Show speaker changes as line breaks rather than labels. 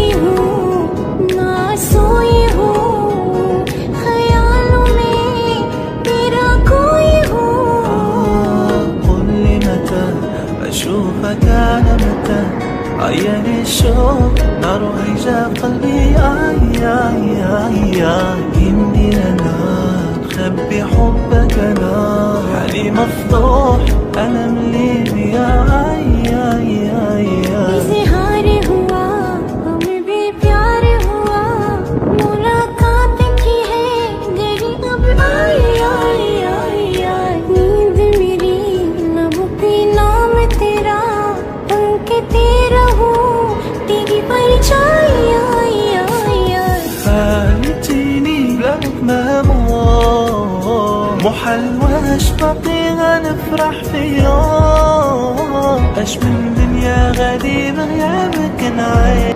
जागी हूँ ना सोई हूँ, ख्यालों में तेरा कोई हूँ।
قل لي متى أشوفك، أنا متى عيان الشوق نار هيجا قلبي. آي آي آي آي إني أنا خبي حبك، أنا حالي مفضوح، أنا من ليبيا. آي آي آي آي.
इजहार हुआ हमें भी प्यार हुआ, मुलाकात की है घड़ी अब आई आई आई आई। नींद मेरी लबों पे नाम तेरा, बन के तेरा हूँ तेरी परछाई आई आई आई।
خانتيني بلاك مامون محل، واش باقي غنفرح في يوم؟ اش من دنيا غادي بغيابك نعيش.